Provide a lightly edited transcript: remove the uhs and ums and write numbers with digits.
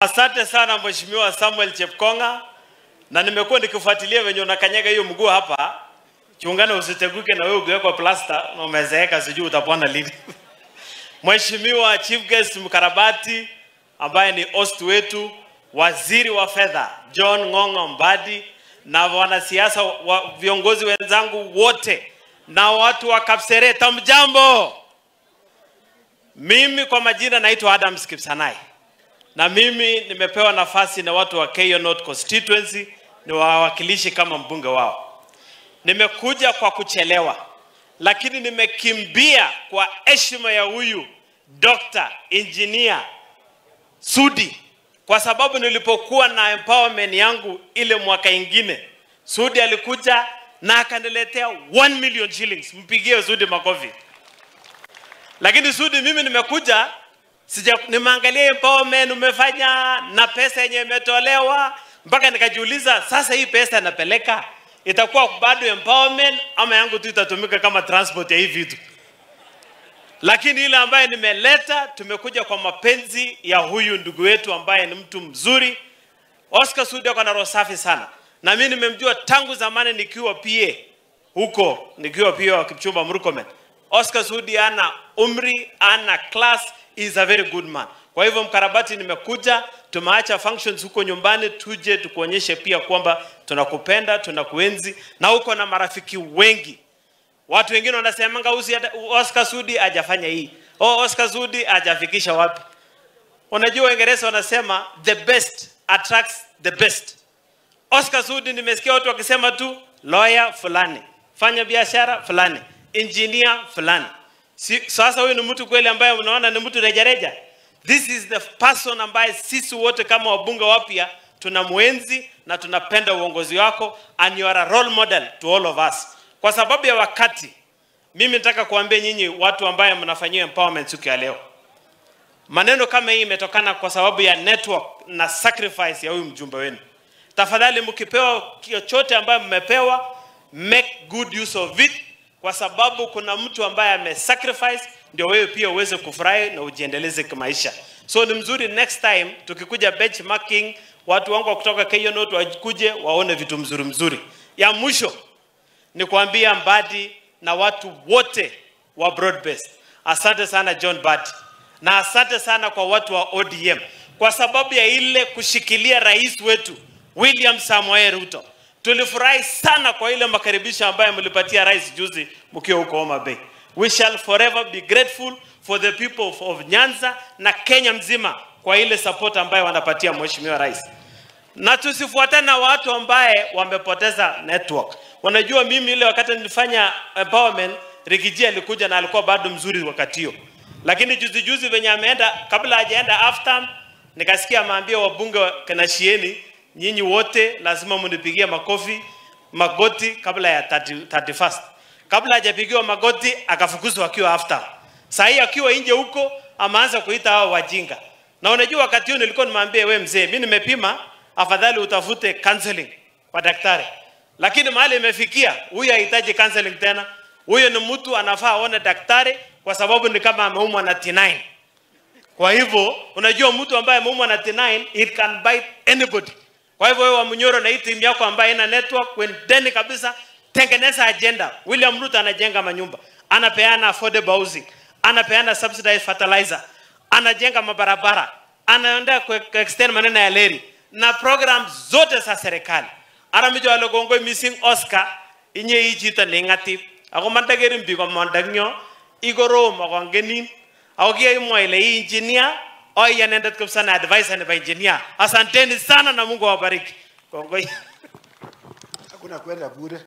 Asante sana Mheshimiwa Samuel Chepkonga, na nimekuwa nikifuatilia venye unakanyaga hiyo mguu hapa. Chungana usiteguke na wewe ukiwekwa plaster na umezeeka, sijui utapona lini. Mheshimiwa Chief Guest Mkarabati ambaye ni host wetu, Waziri wa Fedha John Ng'ong'o Mbadi, na wanasiasa viongozi wenzangu wote na watu wa Kapseret, mjambo. Mimi kwa majina naitwa Adams Kipsanai, na mimi nimepewa nafasi na watu wa Keiyo North Constituency niwawakilishi kama mbunge wao. Nimekuja kwa kuchelewa, lakini nimekimbia kwa heshima ya huyu Dr. Engineer Sudi, kwa sababu nilipokuwa na empowerment yangu ile mwaka ingine, Sudi alikuja na akaniletea 1 million shillings. Mpigie Sudi makofi. Lakini Sudi, mimi nimekuja, nimeangalia empowerment umefanya na pesa yenye imetolewa, mpaka nikajiuliza sasa hii pesa napeleka itakuwa bado empowerment ama yangu tu itatumika kama transport ya hii vitu. Lakini ile ambaye nimeleta, tumekuja kwa mapenzi ya huyu ndugu wetu ambaye ni mtu mzuri. Oscar Sudi ako na roho safi sana. Na mimi nimemjua tangu zamani nikiwa PA huko, nikiwa PA wa Kipchumba Murkomen. Oscar Sudi ana umri, ana class, is a very good man. Kwa hivyo Mkarabati, nimekuja, tumeacha functions huko nyumbani, tuje tukuonyeshe pia kwamba tunakupenda, tunakuenzi na uko na marafiki wengi. Watu wengine wanasemanga Oscar Sudi hajafanya hii. Oh, Oscar Sudi hajafikisha wapi. Unajua Waingereza wanasema the best attracts the best. Oscar Sudi nimesikia watu wakisema tu lawyer fulani, fanya biashara fulani, engineer fulani. Sasa huyu ni mtu kweli ambaye unaona ni mtu rejareja. This is the person ambaye sisi wote kama wabunge wapya tunamuenzi na tunapenda uongozi wako, and you are a role model to all of us. Kwa sababu ya wakati, mimi nataka kuambia nyinyi watu ambaye mnafanyia empowerment siku ya leo. Maneno kama hii imetokana kwa sababu ya network na sacrifice ya huyu mjumbe wenu. Tafadhali mkipewa chochote ambaye mmepewa, make good use of it, kwa sababu kuna mtu ambaye amesacrifice ndio wewe pia uweze kufurahi na ujiendeleze kimaisha. So ni mzuri next time tukikuja benchmarking, watu wangu kutoka Keiyo North wakuje waone vitu mzuri mzuri. Ya mwisho ni kuambia Mbadi na watu wote wa broad-based, asante sana John Mbadi, na asante sana kwa watu wa ODM kwa sababu ya ile kushikilia rais wetu William Samoei Ruto. Tulifurahi sana kwa ile makaribisho ambayo mlipatia rais juzi mkiwa huko Homa Bay. We shall forever be grateful for the people of Nyanza na Kenya mzima kwa ile support ambayo wanapatia mheshimiwa rais. Na tusifuatane na watu ambaye wamepoteza network. Wanajua mimi ile wakati nilifanya empowerment, Rigiji alikuja na alikuwa bado mzuri wakati hiyo. Lakini juzi juzi venye ameenda, kabla hajaenda after, nikasikia maambia wabunge kanashieni, nyinyi wote lazima mnipigie makofi, magoti kabla ya 31st. Kabla hajapigiwa magoti akafukuzwa akiwa after. Sasa hii akiwa nje huko ameanza kuita hao wajinga. Na unajua wakati huo nilikuwa nimwambie wewe mzee, mimi nimepima, afadhali utafute counseling kwa daktari. Lakini mahali imefikia, huyu hahitaji counseling tena. Huyu ni mtu anafaa aone daktari kwa sababu ni kama ameumwa na T9. Kwa hivyo, unajua mtu ambaye ameumwa na T9, it can bite anybody. Kwa hivyo wewe wa Munyoro na hii timu yako ambaye ina network, kwendeni kabisa, tengeneza agenda. William Ruto anajenga manyumba, anapeana affordable housing, anapeana subsidized fertilizer, anajenga mabarabara, anaenda ku extend maneno ya leri na program zote za serikali. Aramijo alogongo missing Oscar inye ichita nengati ako mandagerin bi ko mandagyo igoro magongenin ako kiaimwa ile hii engineer oi anendet kabisa na advisor ni engineer. Asanteni sana na Mungu awabariki. Kongoi. Hakuna kwenda bure.